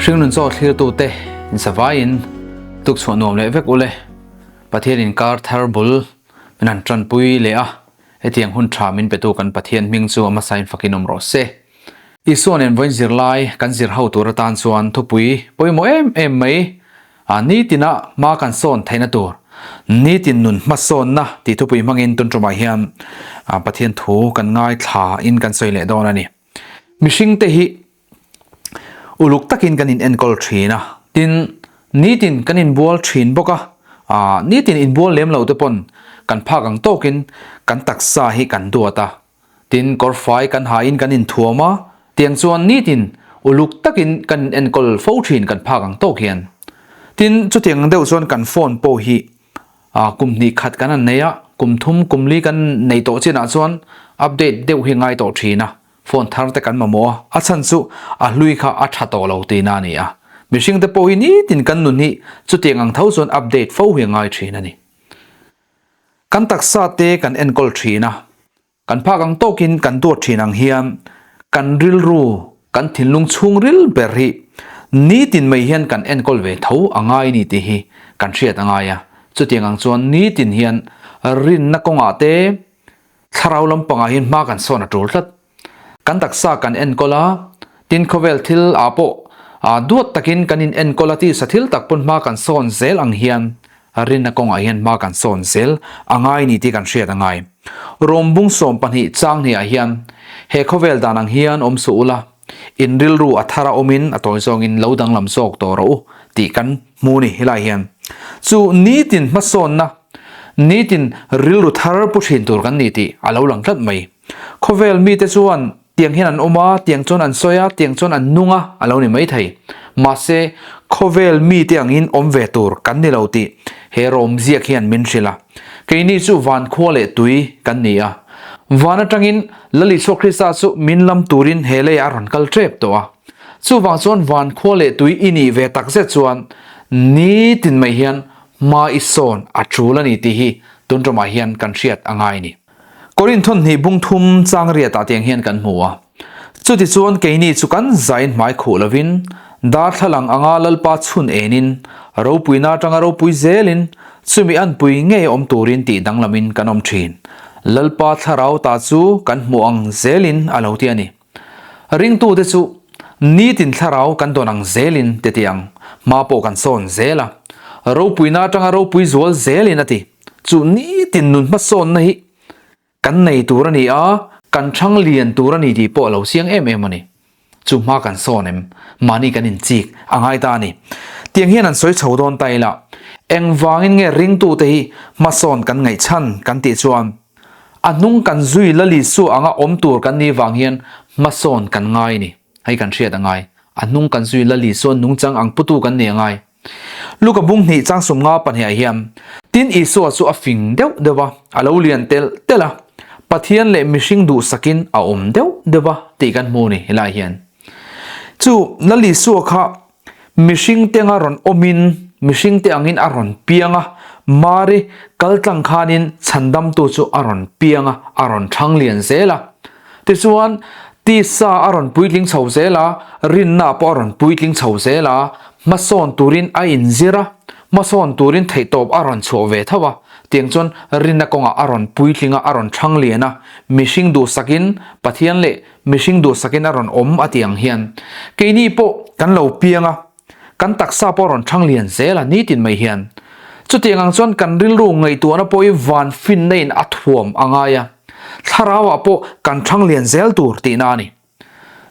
Hringnun chaw thlirtute insavaiin tukchhuah nuam leh vek ule. Pathian inkar thar bul min han tanpui leh a, hetiang hun tha min petu kan Pathian hming chu a hmasain fakin awm rawh se. Isua nen vawiin zirlai kan zir ho tur atan chuan thupui pawimawh em em mai a, nitina hma kan sawn theihna tur, nitin nun hmasawnna tih thupui hmangin tun tumah hian Pathian thu kan ngaithla in kan sawi leh dawn a ni. Mihringte hi Uluk takin kan inenkawl thin a, tin, nitin kan inbual thin bawk a, aah nitin inbual lem lo te pawn kan phak ang tawkin kan taksa hi kan duat a, tin, kawrfai kan hain kan inthuam a, tiang chuan nitin uluk takin kan inenkawl fo thin kan phak ang tawk hian. Tin, chutiang ang deuh chuan kan phone pawh hi aah kum hnih khat kan han nei a, kum thum kum li kan nei tawh chinah chuan update deuh hi ngai tawh thin a. Phone thar te kan mamawh a, a chhan chu a hlui kha a tha tawh lo tihna a ni a. Mihring te pawh hi nitin kan nun hi chutiang ang tho chuan update fo hi a ngai thin a ni. Kan taksa te kan enkawl thin a, kan phak ang tawkin kan duat thin ang hian kan rilru, kan thinlung chhungril ber hi nitin mai hian kan enkawl ve tho a ngai ni tih hi kan hriat a ngai a. Chutiang ang chuan nitin hian rinna kawngah te, Thlarau lampangah hian hma kan sawn a tul tlat. Kan taksa kan enkawl a, tin khawvel thil ah pawh duat takin kan in enkawl a tisa thil tak pawn hma kan sawn zel ang hian rinna kawngah hian hma kan sawn zel a ngai ni tih kan hriat a ngai. Rawm bung 12 chang hnih ah hian he khawvel dan ang hian awm suh ula, in rilru a thar a awmin a tawi zawngin lo danglam zawk tawh rawh u tih kan hmu ni helai hian. Chu nitin hmasawnna Nitin rilru thar pu thin tur kan ni tih a lo lang tlat mai. Khawvel mite chuan tiang hian an awm a, tiang chuan an sawi a, tiang chuan an nung a, a lo ni mai thei. Mahse, khawvel mite angin awm ve tur kan ni lo tih he rawm ziak hian min hrilh a. Keini chu van khua leh tui kan ni a. Van atangin Lal Isua Krista chu min lam turin he leiah a rawn kal tep tawh a. Chuvang chuan van khua leh tui i nih ve takzet chuan nitin mai hian Hma i sawn a tul a ni tih hi tun ṭawmah hian kan hriat a ngai a ni. Korinthon hnih bung thum chang riatah tiang hian kan hmu a. Chutichuan keini chu kan zain hmai khuh lovin, darthlalang anga Lalpa chhun enin, ropuina atanga ropui zelin, chumi anpui ngei awm turin tih danglamin kan awm ṭhin. Lalpa thlarau ta chu kan hmuh ang zelin a lo ti a ni. Ringtute chu nitin thlarau kan dawn ang zelin ti ti ang, hma pawh kan sawn zel a. Ropuina atanga ropui zual zelin a ti. Chu nitin nun hmasawnna hi kan nei tur a ni a, kan thang lian tur a ni tih pawh a lo chiang em em a ni. Chu hma kan sawn em? Mahni kan inchik a ngai ta a ni. Tiang hian an sawi chho dawn ta ila, engvangin nge ringtute hi hmasawn kan ngaihchhan kan tih chuan, A hnung kan zui la Lisua anga awm tur kan nih vang hian hmasawn kan ngai ni. Hei kan hriat a ngai. A hnung kan zui la Lisua nungchang ang putu kan nih a ngai. Luka bung hnih chang sumnga pahniah hian, Tin Isua chu a fing deuh deuh va, a lo lian telh telh a, Pathian leh mihring duhsakin a awm deuh deuh va tih kan hmu ni helai hian. Chu Lal Isua kha Mihring te anga rawn awmin, mihring te angin a rawn piang a, Mari kaltlang khanin chhandamtu chu a rawn piang a, a rawn thang lian zel a. Tichuan, tisa a rawn puitling chho zel a, rinna pawh a rawn puitling chho zel a, hmasawn turin a inzir a, hmasawn turin theihtawp a rawn chhuah ve tho a. Tiang chuan rinna kawngah a rawn puitling a, a rawn thang lian a, mihring duhsakin Pathian leh Mihring duhsakin a rawn awm a tih ang hian keini pawh kan lo piang a, kan taksa pawh a rawn thang lian zel a nitin mai hian. Chutiang ang chuan kan rilru ngaihtuahna pawh hi van finna in a thuam a ngai a, thlarauah pawh kan thang lian zel tur tihna a ni.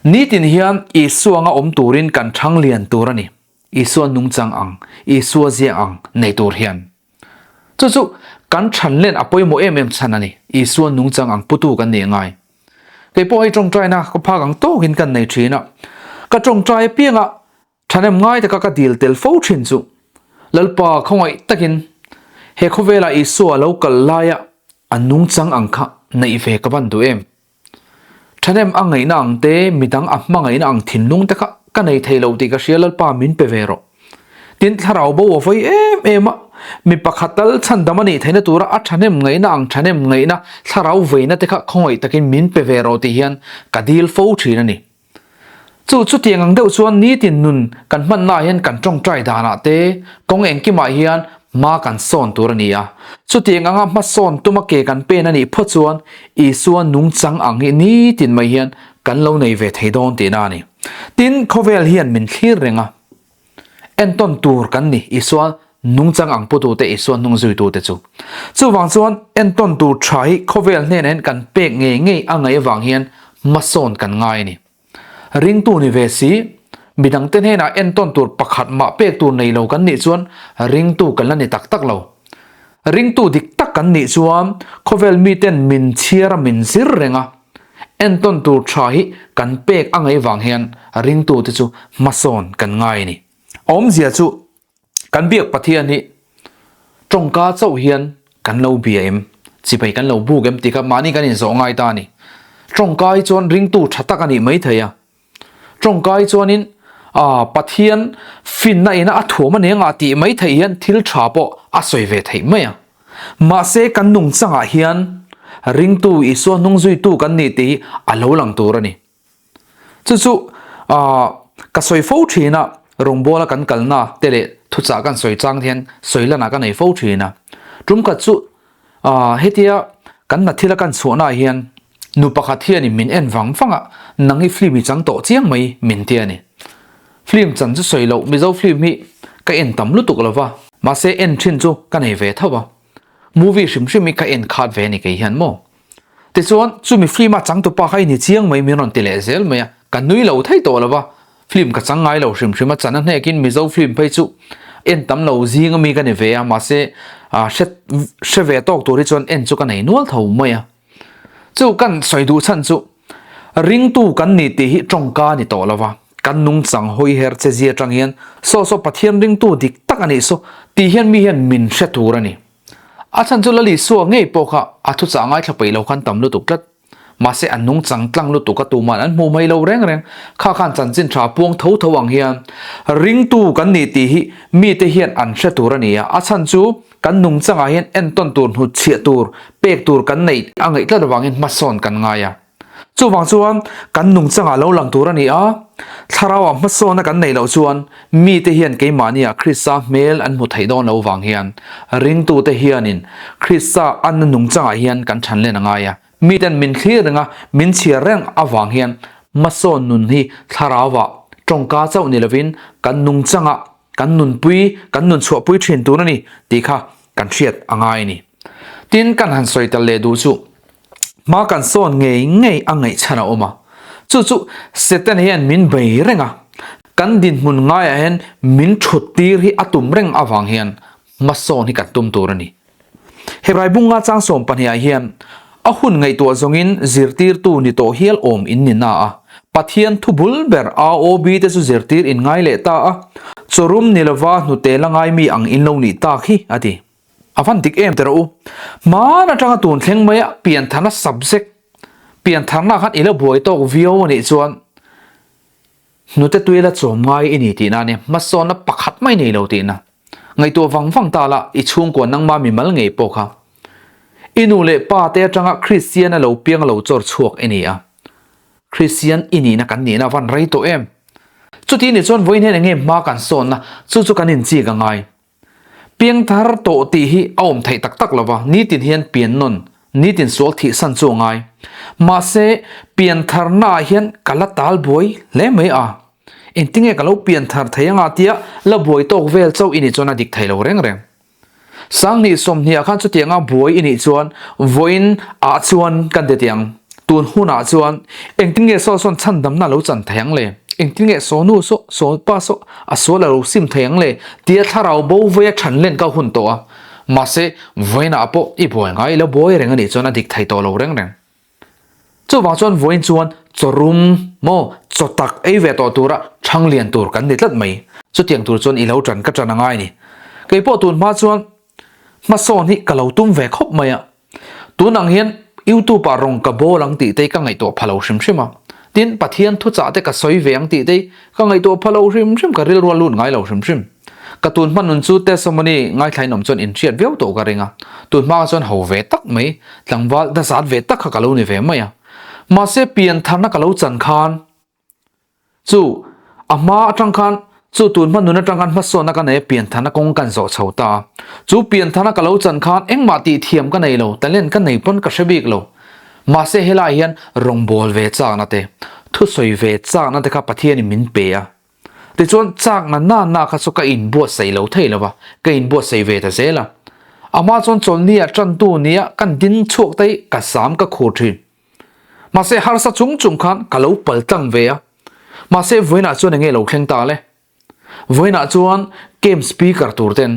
Nitin hian Isua anga awm turin kan thang lian tur a ni. Isua nungchang ang, Isua zia ang nei tur hian. Chu chu kan than len a pawimawh em em chhan a ni. Isua nungchang ang putu kan nih a ngai. Kei pawh hei tawngtaina ka phak ang tawkin kan nei thin a. Ka tawngtai apianga thahnem ngai taka ka dil tel fo thin chu Lalpa khawngaih takin he khawvela Isua lo kal laia a nungchang ang kha neih ve ka van duh em? Thahnem a ngaihna ang te, midang a hmangaihna ang thinlung te kha ka nei thei lo tih ka hria Lalpa min pe ve rawh. Tin, thlarau bo a vawi em em a, mi pakhat tal chhandam a nih theihna tura a thahnem ngaihna ang thahnem ngaihna thlarau veina te kha khawngaih takin min pe ve rawh tih hian ka dil fo thin a ni. Chu chutiang ang deuh chuan nitin nun kan hmannaah hian kan tawngtai danah te, kawng engkimah hian hma kan sawn tur a ni a. Chutiang anga hmasawn tuma ke kan pen a nih phawt chuan Isua nungchang ang hi nitin mai hian kan lo nei ve thei dawn tihna a ni. Tin, khawvel hian min thlir reng a. Entawn tur kan ni, Isua nungchang ang putute, Isua hnung zuitute chu. Chuvang chuan entawn tur tha hi khawvel hnenah hian kan pek ngei ngei a ngaih avang hian hmasawn kan ngai a ni. Ringtu ni ve si, midangte hnenah entawn tur pakhat mah pek tur nei lo kan nih chuan ringtu kan la ni tak tak lo. Ringtu dik tak kan nih chuan khawvel miten min chhiar a min zir reng a, Entawn tur tha hi kan pek a ngaih vang hian ringtute chu hmasawn kan ngai a ni. A awmzia chu kan biak Pathian hi tawngka chauh hian kan lo bia em, chibai kan lo buk em tih kha mahni kan inzawh ngai ta a ni. Tawngka hi chuan ringtu tha tak a nih maithei a. Tawngkai chuanin ah Pathian finna ina a thuam a ni anga tih mai theih hian thil tha pawh a sawi ve theih mai a. Mahse kan nungchangah hian ringtu Isua hnungzuitu kan nih tih hi a lo lang tur a ni. Chu chu ah ka sawi fo thin a, rawngbawla kan kalna te leh thuchah kan sawi chang hian sawi lanah ka nei fo thin a. Tumkhat chu ah hetia kan hna thila kan chhuahnaah hian Nu pakhat hianin min en vang vang a, nang hi film i chang tawh chiang mai min ti a ni. Film chan chu sawi loh, Mizo film hi ka en tam lutuk lo va, mahse en thin chu ka nei ve tho a. Movie hrim hrim hi ka en khat ve a ni kei hian maw. Tichuan, chumi film a changtupa kha i ni chiang mai min rawn ti leh zel mai a, ka nui lo thei tawh lo va, film ka chang ngai lo hrim hrim a, chan a hnekin Mizo film phei chu en tam lo zing ami ka ni ve a, mahse hre hre ve tawk tur hi chuan en chu ka nei nual tho mai a. Chu kan sawi duh chhan chu ringtu kan ni tih hi tawngka ni tawh lova, kan nungchang hawi her che zia atang hian saw saw Pathian ringtu dik tak a nih saw tih hian mi hian min hre tur a ni. A chhan chu Lalisua ngei pawh kha a thuchah ngaithla peih lo khan tam lutuk tlat. Mahse an nungchang tlang lutuk a tuman an hmuh mai lo reng reng. Kha khan chanchin tha puang tho tho ang hian ringtu kan ni tih hi mite hian an hre tur a ni a, a chhan chu Kan nungchangah hian entawn tur hnutchhiah tur, pek tur kan neih a ngaih tlat avangin hmasawn kan ngai a. Chuvang chuan kan nungchangah lo lang tur a ni a, thlarauah hmasawna kan neih loh chuan mite hian keimahniah Krista hmel an hmu theih dawn lo vang hian ringtute hianin Krista anna nungchangah hian kan thanlen a ngai a. Miten min thlir reng a, min chhiar reng avang hian hmasawn nun hi thlarauah tawngka chauh ni lovin kan nungchangah Kan nunpui, kan nun chhuahpui thin tur a ni tih kha kan hriat a ngai a ni. Tin, kan han sawi tel leh duh chu hma kan sawn ngei ngei a ngaihchhan a awm a. Chu chu Satan hian min bei reng a, kan dinhmun ngaiah hian min thut tir hi a tum reng avang hian hmasawn hi kan tum tur a ni. Hebrai bunga chang 12 ah hian a hun ngaihtuah zawngin zirtirtu ni tawh hial awm in ni na a, Pathian thu bul ber AOB te chu zirtir in ngai leh ta a, chawrum ni lova hnute la ngai mi ang in lo nih tak hi, a ti. A van dik em teh rawh u. Hmaan atanga tun thleng maia piantharna subject, piantharna khan i la buai tawk viau a nih chuan, Hnute tui la chawm ngai i ni tihna a ni, hmasawnna pakhat mai nei lo tihna. Ngaihtuah vang vang ta la, i chhungkua nangma mimal ngei pawh kha. I nu leh pa te atanga Kristian a lo piang lo chawr chhuak i ni a. Kristian i nihna kan nihna a van rei tawh em? Chuti nih chuan vawiin hian enge hma kan sawnna, chu chu kan inchik a ngai. Piangthar tawh tih hi a awm theih tak tak lova, nitin hian pian nawn, nitin sual thihsan chu a ngai. Mahse, piantharnaah hian ka la tal buai hle mai a. Engtinge ka lo pianthar thei anga tia la buai tawk vel chauh i nih chuan a dik thei lo reng reng. Sanghnih sawmhniah khan chutianga buai i nih chuan vawiin ah chuan kan ti teh ang. Tun hunah chuan engtin nge saw sawn chhandamna lo chan thei ang le? Engtin nge saw nu saw, saw pa saw a sual a lo sim thei ang le? Tia thlarau bo vaia than len ka hun tawh a. Mahse, vawiinah pawh i buai ngai lo buai reng a nih chuan a dik thei tawh lo reng reng. Chuvang chuan vawiin chuan chaw rum maw chaw tak ei ve tawh tura thang lian tur kan ni tlat mai. Chutiang tur chuan i lo tan ka tan a ngai ni. Keipawh tun hma chuan hmasawn hi ka lo tum ve khawp mai a. Tun ang hian YouTube ah rawng ka bawl ang tih te ka ngaihtuah pha lo hrim hrim a. Tin, Pathian thuchah te ka sawi ve ang tih te ka ngaihtuah pha lo hrim hrim, ka rilru a lut ngai lo hrim hrim. Ka tun hma nun chu testimony ngaithlain awm chuan inhriat viau tawh ka ring a. Tun hma chuan ho ve tak mai, tlangval dazat ve tak kha ka lo ni ve mai a. Mahse, piantharna ka lo chan khan. Chu a hma atang khan, chu tun hma nun atang khan hmasawnna ka nei a, pianthana kawng kan zawh chho ta a. Chu pianthana ka lo chan khan engmah tih thiam ka nei lo, talent ka nei pawn ka hre bik lo. Mahse helaiah hian rawngbâwl ve châkna te, thusawi ve châkna te kha Pathianin min pe a. Tichuan châkna na na kha chu ka inbuatsaih lo thei lo va, ka inbuatsaih ve ta zel a. A hma chuan chawlhnia ṭantu nia kan din chhuak te hi ka zâm ka khur ṭhin. Mahse harsa chung chung khan ka lo pal tlang ve a. Mahse vawiinah chuan enge lo thleng ta le? Vawiinah chuan camp speaker tur ten,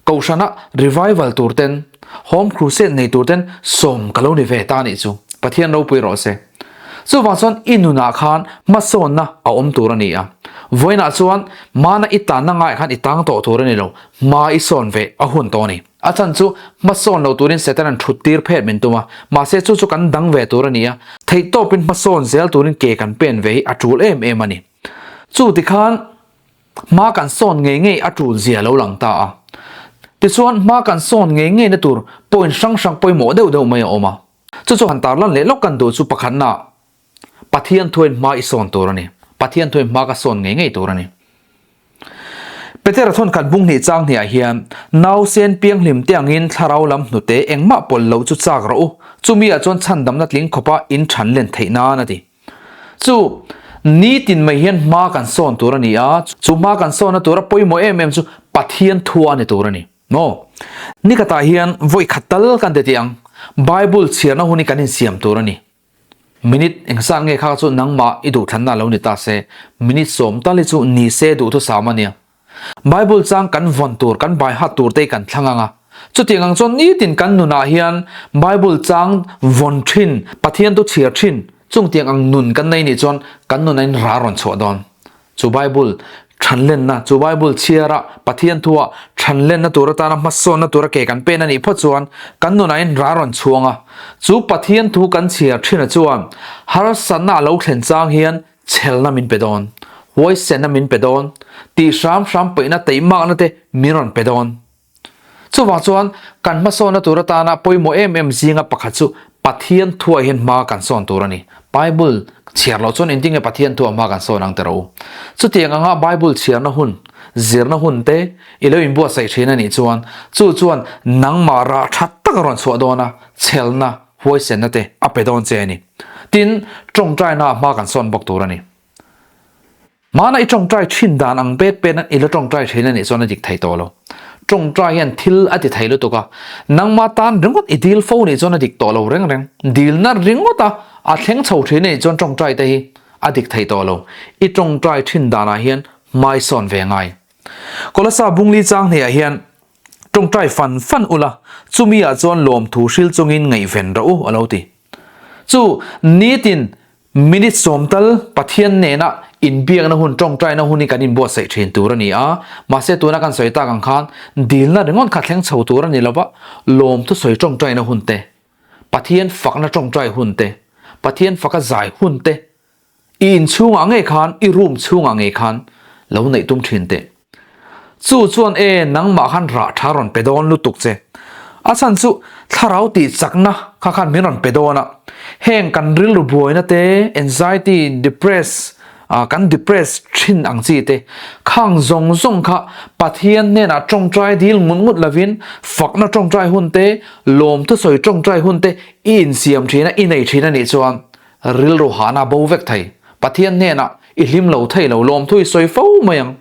kohhrana revival tur ten, home crusade nei tur ten sawm ka lo ni ve ta anih chu. Pathian ropui rawh se. Chuvang chuan i nunah khan hmasawnna a awm tur a ni a. Vawiinah chuan hmana i tanna ngaiah khan i tang tawh tur a ni lo, hma i sawn ve a hun tawh a ni. A chhan chu hmasawn lo turin Satan-a'n thut tir phet min tum a, mahse chu chu kan dang ve tur a ni a, theihtawpin hmasawn zel turin ke kan pen ve hi a tul em em a ni. Chu tikhan hma kan sawn ngei ngei a tul zia lo lang ta a. Tichuan hma kan sawn ngei ngeina tur point hrang hrang pawimawh deuh deuh mai a awm a. Chu chu han tarlan leh lawk kan duh chu pakhatna Pathian thuain hma i sawn tur a ni. Pathian thuain hma ka sawn ngei ngei tur a ni. Petera thawnkhat bung hnih chang hniah hian, Nausen pianghlim te angin thlarau lam hnute engmah pawlh loh chu chak rawh u, chumi ah chuan chhandamna tling khawpa in than len theih nan a ti. Chu nitin mai hian hma kan sawn tur a ni a, chu hma kan sawnna tura pawimawh em em chu Pathian thua a ni tur a ni. Maw? Nikhatah hian vawi khat tal kan ti tih ang, Bible chhiarna hun hi kan insiam tur a ni. Minute engzat nge kha chu nangmah i duhthlanna a lo ni ta se, minute sawm tal hi chu ni se duhthusam a nia. Bible chang kan vawn tur, kan baihat tur te hi kan thlang ang a. Chutiang ang chuan nitin kan nunah hian Bible chang vawn thin, Pathian thu chhiar thin, chungtiang ang nun kan nei nih chuan kan nunah in ra rawn chhuah dawn. Chu Bible thanlenna, chu Bible chhiara Pathian thua thanlenna tur atana hmasawnna tura ke kan pen a nih phawt chuan kan nunah in ra rawn chhuang a. Chu Pathian thu kan chhiar thin chuan harsatna a lo thlen chang hian chhelna min pe dawn, huaisenna min pe dawn, tih hram hram peihna teihmakna te min rawn pe dawn. Chuvang chuan kan hmasawnna tur atana pawimawh em em zinga pakhat chu Pathian thuah hian hma kan sawn tur a ni. Bible chhiar loh chuan engtin nge Pathian thuah hma kan sawn ang teh rawh u. Chutiang anga Bible chhiarna hun, zirna hun te i lo inbuatsaih thin a nih chuan chu chuan nangmah rah tha tak a rawn chhuah dawn a, chhelna, huaisenna te a pe dawn che a ni. Tin, tawngtainaah hma kan sawn bawk tur a ni. Hmana i tawngtai thin dan ang pet pet an i la tawngtai thin a nih chuan a dik thei tawh lo. Tawngtai hian thil a ti thei lutuk a, nangmah tan ringawt i dil fo nih chuan a dik tawh lo reng reng. Dilna ringawt a a thleng chho thin a nih chuan tawngtai te hi a dik thei tawh lo. I tawngtai thin danah hian hmai sawn ve ngai. Kolasa Bungli chang hniah hian tawngtai fan fan ula, chumi ah chuan lawmthu hril chungin ngaihven rawh u a lo ti. Chu nitin Minute sawm tal Pathian nena inbiakna hun, tawngtaina hun hi kan inbuatsaih thin tur a ni a, mahse tuna kan sawi tak ang khan dilna ringawt kha thleng chho tur a ni lova, lawmthu sawi tawngtaina hun te, Pathian fakna tawngtai hun te, Pathian faka zai hun te i inchhungah ngei khan, i room chhungah ngei khan lo neih tum thin teh. Chu chuan e nangmah khan rah tha rawn pe dawn lutuk che. A chhan chu thlarau tih chakna kha khan min rawn pe dawn a. Heng kan rilru buaina te, anxiety, depress, kan depress thin ang chi te, khang zawng zawng kha Pathian hnenah tawngtai dil ngut ngut lovin fakna tawngtai hun te, lawmthu sawi tawngtai hun te i insiam thin a, i nei thin a nih chuan rilru hahna bo vek thei. Pathian hnenah i hlim lo thei lo, lawmthu i sawi fo mai ang.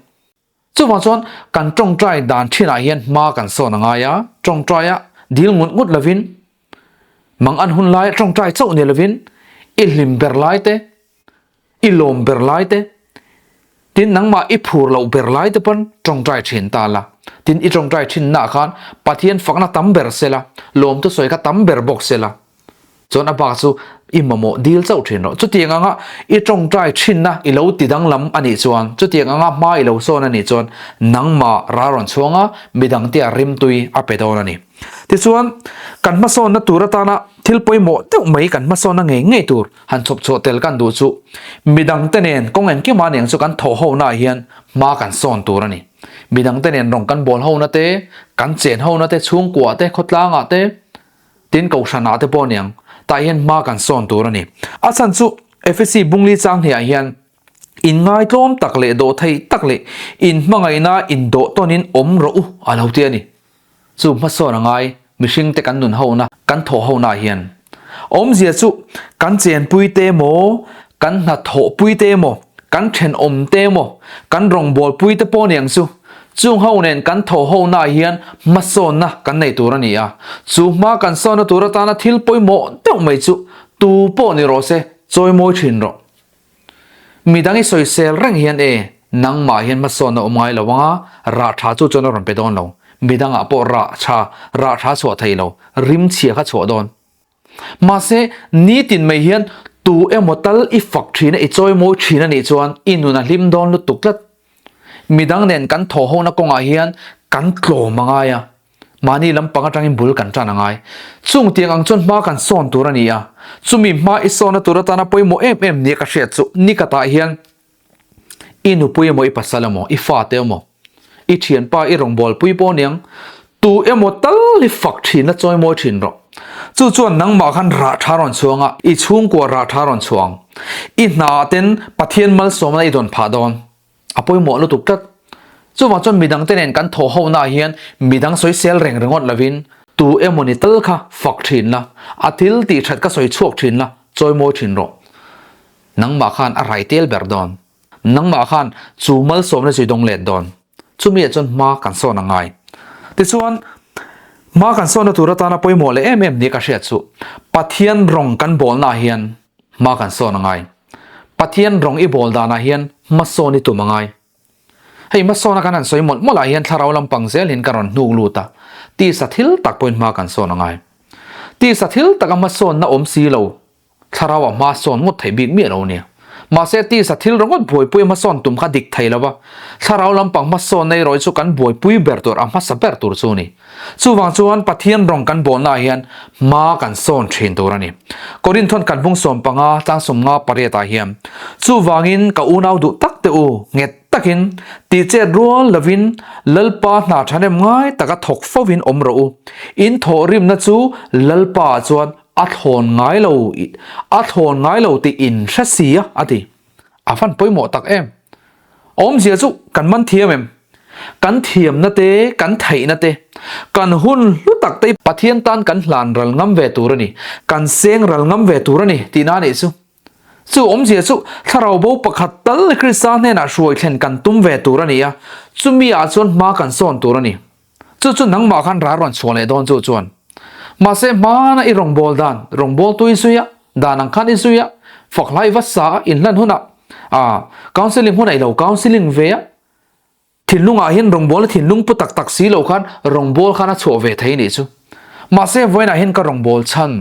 Chuvang chuan kan tawngtai dan thinah hian hma kan sawn a ngai a, tawngtaia dil ngut ngut lovin, mang an hun laia tawngtai chauh ni lovin, i hlim ber lai te, i lawm ber lai te, tin nangmah i phur loh ber lai te pawn tawngtai thin ta la. Tin i tawngtai thinnaah khan Pathian fakna tam ber sela, lawmthu sawi kha tam ber bawk sela. Chuan a bak chu i mamawh dil chauh thin rawh. Chutiang anga i tawngtai thinna i lo ti danglam a nih chuan, chutiang anga hma i lo sawn a nih chuan nangmah ral rawn chhuang a, midangte a rimtui a pe dawn a ni. Tichuan, kan hmasawnna tur atana thil pawimawh deuh mai kan hmasawnna ngei ngei tur han chhawp chhuah tel kan duh chu midangte nen kawng engkima nen chu kan thawh hona ah hian hma kan sawn tur a ni. Midangte nen rawng kan bawl hona te, kan chen hona te, chhungkua te, khawtlangah te, Tin kohhranah te pawh aniang, tah hian hma kan sawn tur a ni. A chhan chu Efesi Bungli chang hniah hian. Inngaitlawm tak leh dawhthei tak leh inhmangaihna indawh tawnin awm rawh u a lo ti a ni. Chu hmasawn a ngai, mihringte kan nun hona, kan thawh hona hian awmzia chu kan chenpui te emaw, kan hnathawhpui te emaw, kan thenawm te emaw, kan rawngbawlpui te pawh niang chu, chung ho nen kan thawh hona hian hmasawnna kan nei tur a ni a. Chu hma kan sawnna tur atana thil pawimawh deuh mai chu tu pawh ni rawh se, chawimawi thin rawh. Midang i sawisel reng hian e, nangmah hian hmasawnna awm ngai lo anga rah tha chu chuan a rawn pe dawn lo. Midangah pawh rah tha, rah tha chhuah thei lo, rim chhia kha chhuah dawn. Mahse, nitin mai hian tu emaw tal i fak thin a, i chawimawi thin a nih chuan i nun a hlim dawn lutuk tlat. Midang nen kan thawhhona kawngah hian kan tlawm a ngai a. Mahni lampang atangin bul kan tan a ngai. Chung tiang ang chuan hma kan sawn tur a ni a. Chumi hma i sawnna tur atana pawimawh em em nia ka hriat chu nikatah hian i nupui emaw i pasal emaw i fate emaw i thianpa i rawngbawlpui pawh aniang tu emaw tal hi fak thin la chawimawi thin rawh. Chu chuan nangmah khan rah tha rawn chhuang a, i chhungkua rah tha rawn chhuang. I hnaah ten Pathian malsawmna i dawn phah dawn. A pawimawh lutuk tlat. Chuvang chuan midangte nen kan thawh honaah hian midang sawisel reng ringawt lovin tu emawni tal kha fak thin la, a thil tih that ka sawi chhuak thin la, chawimawi thin rawh. Nangmah khan a rai tel ber dawn. Nangmah khan chu malsawmna chu i dawng let dawn. Chumiah chuan hma kan sawn a ngai. Tichuan, hma kan sawnna tur atana pawimawh leh em em nia ka hriat chu Pathian rawng kan bawlnaah hian Hma kan sawn a ngai. Pathian rawng i bawl danah hian hmasawn i tum a ngai. Hei hmasawna kan han sawi mawlh mawlhah hian thlarau lampang zelin ka rawn hnuk lut a, tisa thil tak pawhin hma kan sawn a ngai. Tisa thil taka hmasawnna awm si lo, thlarauah hma sawn ngawt theih bik miah lo nia. Mahse tisa thil ringawt buaipui hmasawn tum kha dik thei lo va, thlarau lampang hmasawnna erawh hi chu kan buaipui ber tur, a hmasa ber tur chu a ni. Chuvang chuan Pathian rawng kan bawlnaah hian hma kan sawn thin tur a ni. Korinthon kan bung 15 tlang 50 pariatah hian, Chuvangin ka unau duh tak te u, nghet takin, tihchet rual lovin Lalpa hna thahnem ngai taka thawk fovin awm rawh u. In thawhrimna chu Lalpa ah chuan a thlawn ngai lo, a thlawn ngai lo tih in hre si a, a ti. A van pawimawh tak em! Awmzia chu kan man thiam em? Kan thiamna te, kan theihna te, kan hun hlu tak te Pathian tan kan hlan ral ngam ve tur a ni, kan seng ral ngam ve tur a ni tihna a nih chu. Chu awmzia chu thlarau bo pakhat tal Krista hnenah hruai thlen kan tum ve tur a ni a, chumi ah chuan hma kan sawn tur a ni. Chu chu nangmah khan ral rawn chhuah leh dawn chu chuan. Mahse hmana i rawngbâwl dan, rawngbâwltu i zui a, dan ang khan i zui a, fak hla i va sa a, inhlan hunah, ah, counselling hunah i lo counselling ve a, thinlungah hian rawngbâwlna thinlung pu tak tak si lo khan rawngbâwl khan a chhuah ve thei nih chu. Mahse vawiinah hian ka rawngbâwl chhan,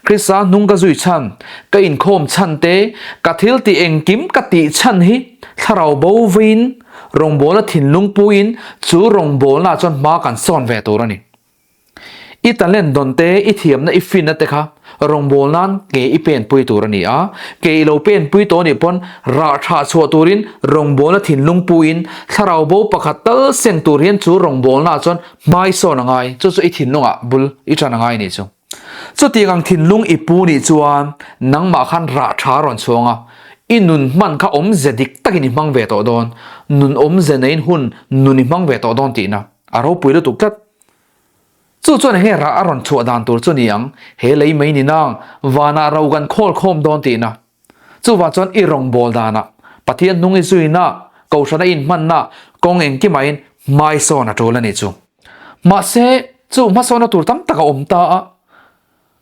Krista hnung ka zui chhan, ka inkhâwm chhan te, ka thil tih engkim ka tih chhan hi thlarau bo veiin rawngbâwlna thinlung puiin chu rawngbâwlnaah chuan hma kan sawn ve tur a ni. I talent dawn te, i thiamna, i finna te kha rawngbâwl nan ke i penpui tur a ni a, ke i lo penpui tawh anih pawn rah thah chhuah turin rawngbâwlna thinlung puiin thlarau bo pakhat tal seng tur hian chu rawngbâwlnaah chuan Hmai sawn a ngai, chu chu i thinlungah bul i ṭan a ngai nih chu. Chutiang ang thinlung i pu nih chuan nangmah khan rah ṭha rawn chhuang a, i nun hman kha awmze dik takin i hmang ve tawh dawn, nun awmze neiin hun nun i hmang ve tawh dawn tihna a ropui lutuk tlat. Chu chuan enge rah a rawn chhuah dan tur chu ni ang, he lei mai ni nang, vanah ro kan khawl khawm dawn tihna. Chuvang chuan i rawngbâwl dânah, Pathian hnung i zuina, Kohhrana i inhmanna, kawng engkimahin hmaisawn a ṭul a nih chu. Mahse, chu hmasawnna tur tam tak a awm ta a,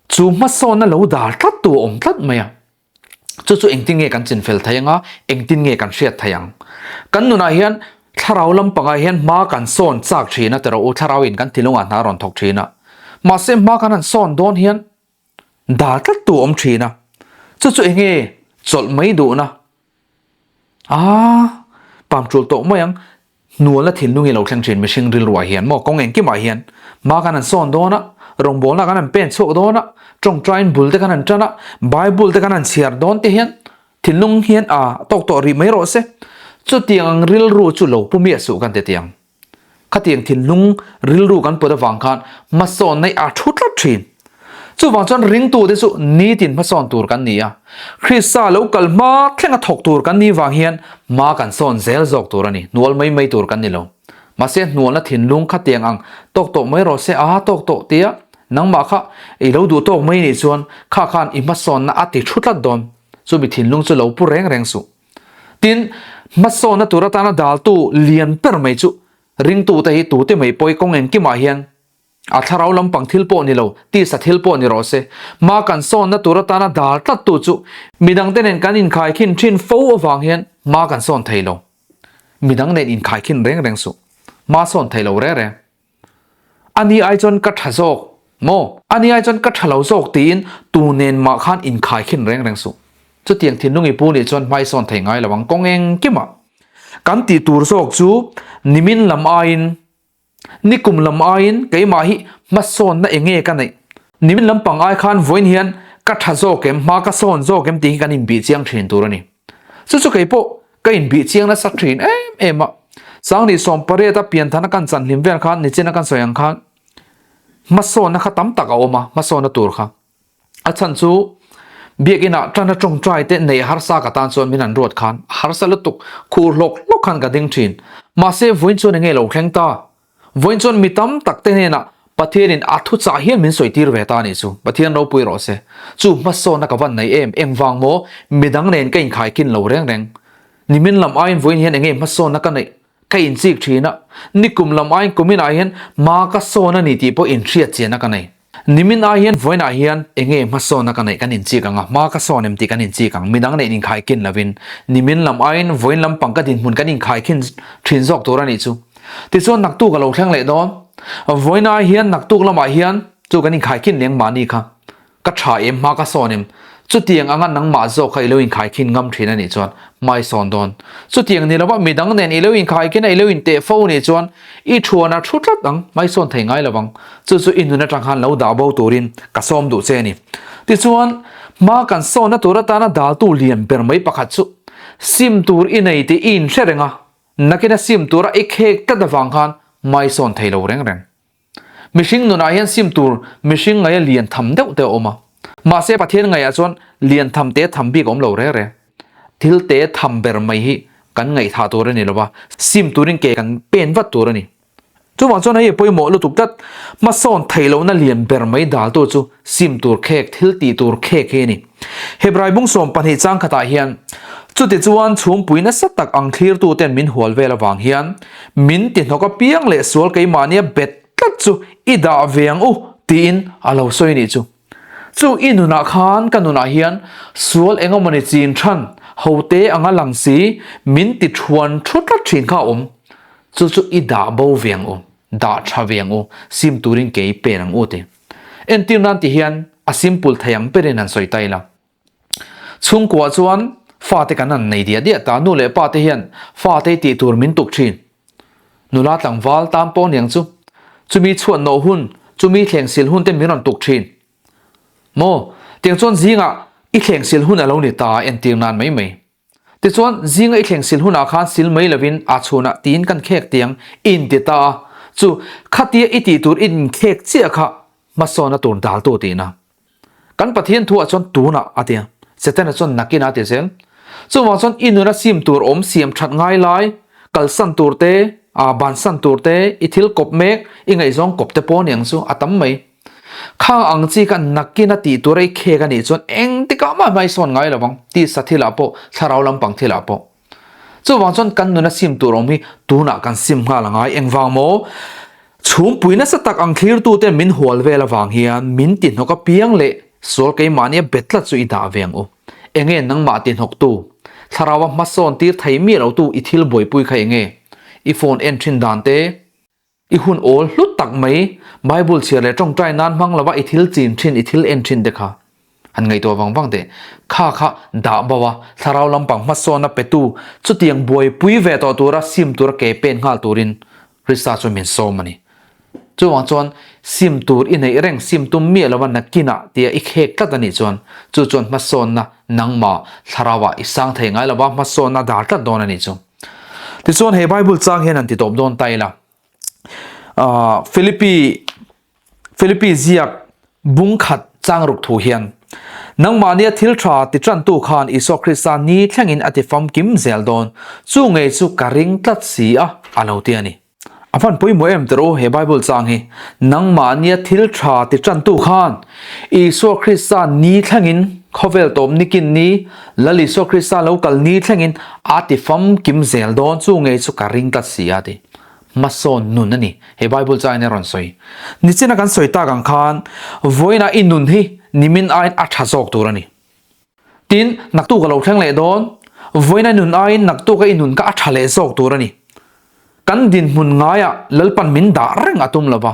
chu hmasawnna lo dâr tlattu a awm tlat mai a. Chu chu engtin nge kan chinfel thei anga, engtin nge kan hriat thei ang? Kan nunah hian thlarau lampangah hian hma kan sawn châk ṭhin a ti rawh u, thlarauin kan thinlungah hna a rawn thawk ṭhin a. Mahse, hma kan han sawn dawn hian Dal tlat tu awm thin a, chu chu enge chawlh mai duhna a pam tul tawh mai ang, hnualna thinlung hi lo thleng thin mihring rilruah hian maw kawng engkimah hian hma kan han sawn dawn a, rawngbawlna kan han pen chhuak dawn a, tawngtain bul te kan han tan a, bible te kan han chhiar dawn te hian thinlung hian a tawk tawh rih mai rawh se, chutiang ang rilru chu lo pu miah suh kan ti tiang. Khatiang thinlung rilru kan put avang khan hmasawn neih a thu tlat thin. Chuvang chuan ringtute chu nitin hmasawn tur kan ni a, Krista lo kal hma thlenga thawk tur kan nih vang hian hma kan sawn zel zawk tur a ni, hnual mai mai tur kan ni lo. Mahse hnualna thinlung kha tiang ang tawk tawh mai rawh se, aa tawk tawh tia nangmah kha i lo duh tawk mai nih chuan kha khan i hmasawnna a ti thu tlat dawn. Chumi thinlung chu lo pu reng reng suh. Tin, hmasawnna tur atana daltu lian ber mai chu ringtute hi tute mai pawi kawng engkimah hian A thlarau lampang thil pawh ni lo, tisa thil pawh ni rawh se. Hma kan sawnna tur atana dal tlattu chu midangte nen kan inkhaikhin thin fo avang hian hma kan sawn thei lo. Midang nen inkhaikhin reng reng suh. Hma sawn thei lo reng reng. Ani ai chuan ka tha zawk maw? Ani ai chuan ka tha lo zawk tiin tu nen mah khan inkhaikhin reng reng suh. Chutiang thinlung i pu nih chuan hma i sawn thei ngai lo ang kawng engkimah. Kan tih tur zawk chu nimin lam aiin Nikum lam aiin keimah hi hmasawnna eng nge ka neih? Nimin lampang ai khan vawiin hian ka tha zawk em, hma ka sawn zawk em tih hi kan inbih chiang thin tur a ni. Chu chu kei pawh ka inbih chiang nasa thin em em a. Sangni sawmpariata pianthana kan chan hlim vel khan nichina kan sawi ang khan hmasawnna kha tam tak a awm a, hmasawnna tur kha. A chhan chu Biakinah tana tawngtai te nei harsa ka tan chuan min han ruat khan a harsa lutuk khur hlawk hlawk khan ka ding thin. Mahse vawiin chuan enge lo thleng ta? Vawiin chuan mi tam tak te hnenah Pathianin a thuchah hian min sawi tir ve ta a nih chu. Pathian ropui rawh se. Chu hmasawnna ka van nei em? Engvang maw? Midang nen ka inkhaikin lo reng reng. Nimin lam aiin vawiin hian enge hmasawnna ka neih? Ka inchik thin a, nikum lam aiin kuminah hian hma ka sawn a ni tih pawh inhriat chianna ka nei. Nimin ai hian vawiinah hian enge hmasawnna ka neih kan inchik ang a, hma ka sawn em tih kan inchik ang. Midang neih inkhaikhin lovin nimin lam aiin vawiin lampang ka dinhmun kan inkhaikhin thin zawk tur a nih chu. Tichuan naktuk a lo thleng leh dawn. Vawiin ai hian naktuk lamah hian chu kan inkhaikhin leng mahni kha. Ka tha em, hma ka sawn em? Chutiang anga nangmah zawk kha i lo inkhaikhin ngam thin a nih chuan hma i sawn dawn. Chutiang ni lova midang nen i lo inkhaikhin a i lo inteh fo nih chuan i thuan a thu tlat ang, hma i sawn thei ngai lovang. Chu chu i nun atang khan lo dah bo turin ka sawm duh che a ni. Tichuan, hma kan sawnna tur atana daltu lian ber mai pakhat chu sim tur i nei tih i inhre reng a, nakina sim tura i khek tlat avang khan hma i sawn thei lo reng reng. Mihring nunah hian sim tur mihring ngaia lian tham deuh te a awm a. Mahse Pathian ngaihah chuan lian tham te tham bik a awm lo reng reng. Thil te tham ber mai hi kan ngaihthah tur a ni lo va, sim turin ke kan pen vat tur a ni. Chuvang chuan hei pawimawh lutuk tlat, hmasawn theih lohna lian ber mai daltu chu sim tur khek, thil tih tur khek hi a ni. Hebrai bung 12 chang khatah hian, Chutichuan chhungpui nasa tak ang thlirtuten min hual vel avang hian, min ti hnawk apiang leh sual keimahnia bet tlat chu i dah ve ang u, tiin a lo sawi nih chu. Chu i nunah khan ka nunah hian sual eng emawni chin than, hote anga lang si, min ti thuan thu tlat thin kha a awm. Chu chu i dah bo ve ang u, dah tha ve ang u, sim turin kei pen ang u ti. Entir nan ti hian a simple thei ang berin han sawi ta ila. Chhungkua chuan fate kan han nei diah diah ta, nu leh pa te hian fate tih tur min tuk thin. Nula tlangval tan pawh niang chu, chumi chhuat nawh hun, chumi thleng sil hun te min rawn tuk thin. Maw? Tiang chuan zingah i thleng sil hun a lo ni ta entir nan mai mai. Tichuan, zinga i thleng sil hunah khan sil mai lovin a chhunah tiin kan khek tiang i inti ta a, chu khatia i tih tur i inkhek chiah kha hmasawnna tur daltu tihna. Kan Pathian thuah chuan tunah a ti a, Setana chuan nakinah a ti zel. Chuvang chuan i nuna sim tur awm siam that ngai lai, kalsan tur te, bansan tur te, i thil kawp mek, i ngaihzawng kawp te pawh aniang chu a tam mai. Khang ang chi kha nakin a tih tur a i khek a nih chuan engtikah mah hmai sawn ngai lo vang, tisa thilah pawh, thlarau lampang thilah pawh. Chuvang chuan kan nuna sim tur awm hi tunah kan sim nghal a ngai. Engvang maw? Chhungpui nasa tak ang thlirtute min hual vel avang hian min ti hnawk apiang leh sual keimahnia bet tlat chu i dah ve ang u. Enge nangmah ti hnawktu? Thlaraua hmasawn tir thei miah lotu i thil buaipui kha enge? I phone en thin dan te? I hun awl hlut tak mai, Bible chhiar leh tawngtai nan hmang lova i thil chin thin, i thil en thin te kha han ngaihtuah vang vang teh. Kha kha dah bo a, thlarau lampang hmasawnna petu chutiang buaipui ve tawh tura sim tura ke pen nghal turin Krista chuan min sawm a ni. Chuvang chuan sim tur i neih reng, sim tum miah lova nakinah tia i khek tlat a nih chuan chu chuan hmasawnna nangmah thlarauah i sang thei ngai lova hmasawnna dar tlat dawn a nih chu. Tichuan he Bible chang hian an ti tawp dawn ta ila. Philippi Philippi ziak bung khat Chang ruk thu hian, Nangmahnia thil tha ti tantu khan Isua Krista ni thlengin a ti famkim zel dawn, chu ngei chu ka ring tlat si a, a lo ti a ni. A van pawimawh em tawh u he Bible chang hi, Nangmahnia thil tha ti tantu khan Isua Krista ni thlengin khawvel tawp nikin ni, Lal Isua Krista lo kal ni thlengin a ti famkim zel dawn, chu ngei chu ka ring tlat si a, a ti. Hmasawn nun a ni, he Bible chain a rawn sawi. Nichina kan sawi tak ang khan, vawiinah i nun hi nimin aiin a tha zawk tur a ni. Tin, naktuk a lo thleng leh dawn, vawiina i nun aiin naktuka i nun kha a tha leh zawk tur a ni. Kan dinhmun ngaiah Lalpan min dah reng a tum lo va.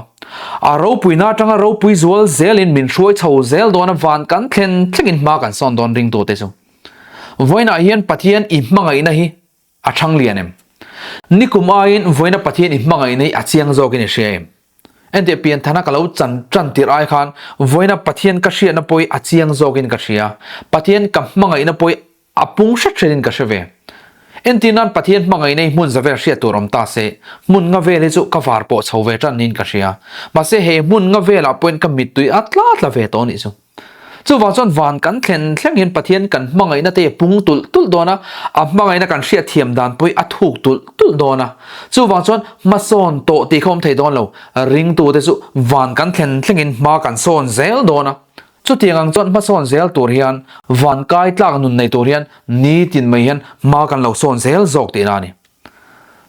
A ropuina atanga ropui zual zelin min hruai chho zel dawn a van kan thlen thlengin hma kan sawn dawn ringtute chu. Vawiinah hian Pathian i hmangaihna hi A chhang lian em? Nikum aiin vawiina Pathian i hmangaihna hi a chiang zawkin i hria em? Enteh pianthana ka lo chan tan tirh ai khan vawiina Pathian ka hriatna pawh hi a chiang zawkin ka hria. Pathian ka hmangaihna pawh hi a pung hret hretin ka hre ve. Entir nan Pathian hmangaihna hi hmun za vel hriat tur awm ta se, hmun nga vel hi chu ka var pawh chho ve tan niin ka hria. Mahse he hmun nga velah pawhin ka mittui a tla tla ve tawh anih chu. Chuvang chuan van kan thlen thleng hian Pathian kan hmangaihna te a pung tulh tulh dawn a, a hmangaihna kan hriatthiam dan pawh hi a thuk tulh tulh dawn a. Chuvang chuan hmasawn tawh tih kha awm thei dawn lo, ringtute chu van kan thlen thlengin hma kan sawn zel dawn a. Chutiang ang chuan hmasawn zel tur hian, van kai tlak nun nei tur hian nitin mai hian hma kan lo sawn zel zawk tihna a ni.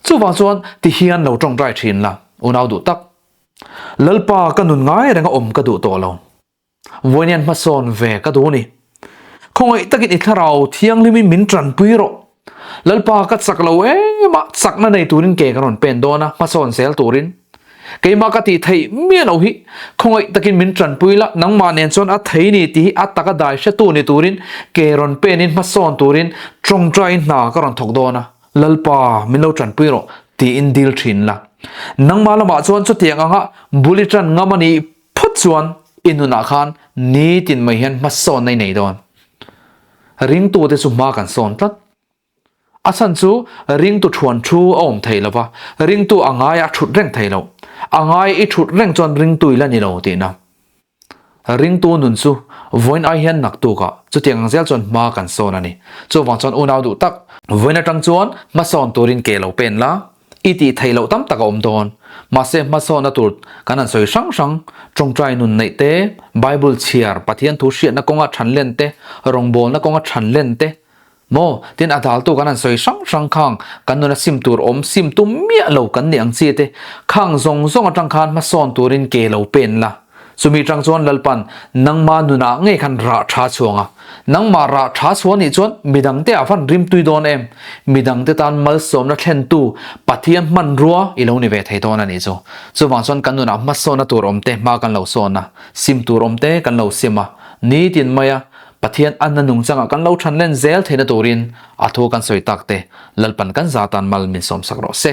Chuvang chuan tihian lo tawngtai thin la, unau duh tak. Lalpa ka nun ngai renga awm ka duh tawh lo. Vawiin hmasawn ve ka duh a ni. Khawngaih takin i thlarau thianghlimin min tanpui rawh. Lalpa ka chak lo em a, chakna nei turin ke ka rawn pen dawn a, hmasawn zel turin. Keimah ka tih theih miah loh hi, khawngaih takin min tanpui la, nangmah nen chuan a thei ni tih hi a taka dai hretu ni turin ke rawn penin hmasawn turin tawngtai hna ka rawn thawk dawn a. Lalpa, min lo tanpui rawh, tiin dil thin la. Nangmah lamah chuan chutiang anga bul i tan ngam a nih phawt chuan i nunah khan nitin mai hian hmasawnna i nei dawn. Ringtute chu hma kan sawn tlat. A chhan chu ringtu thuan thu a awm thei lo va, ringtu a ngaia a thut reng thei lo. A ngai i thut reng chuan ringtu i la ni lo tihna. Ringtu nun chu vawiin ai hian naktukah chutiang ang zel chuan hma kan sawn a ni. Chuvang chuan unau duh tak, vawiin atang chuan hmasawn turin ke lo pen la, i tih theih loh tam tak a awm dawn. Mahse hmasawnna tur kan han sawi hrang hrang, tawngtai nun neih te, Bible chhiar, Pathian thu hriatna kawnga than len te, rawngbawlna kawnga than len te, Maw? Tin a daltu kan han sawi hrang hrang khang kan nuna sim tur awm sim tum miah lo kan nih ang chi te khang zawng zawng atang khan hmasawn turin ke lo pen la. Chumi tang chuan Lalpan nangma nunah ngei khan rah tha chhuang a. Nangmah rah tha chhuah nih chuan midangte ah van rim tui dawn em? Midangte tan malsawmna thlentu Pathian hmanrua i lo ni ve thei dawn a nih chu. Chuvang chuan kan nunah hmasawnna tur awm te hma kan lo sawn a, sim tur awm te kan lo sim a, nitin maia Pathian anna nungchangah kan lo than len zel theihna turin a thu kan sawi tak te Lalpan kan za tan mal min sawmsak rawh se.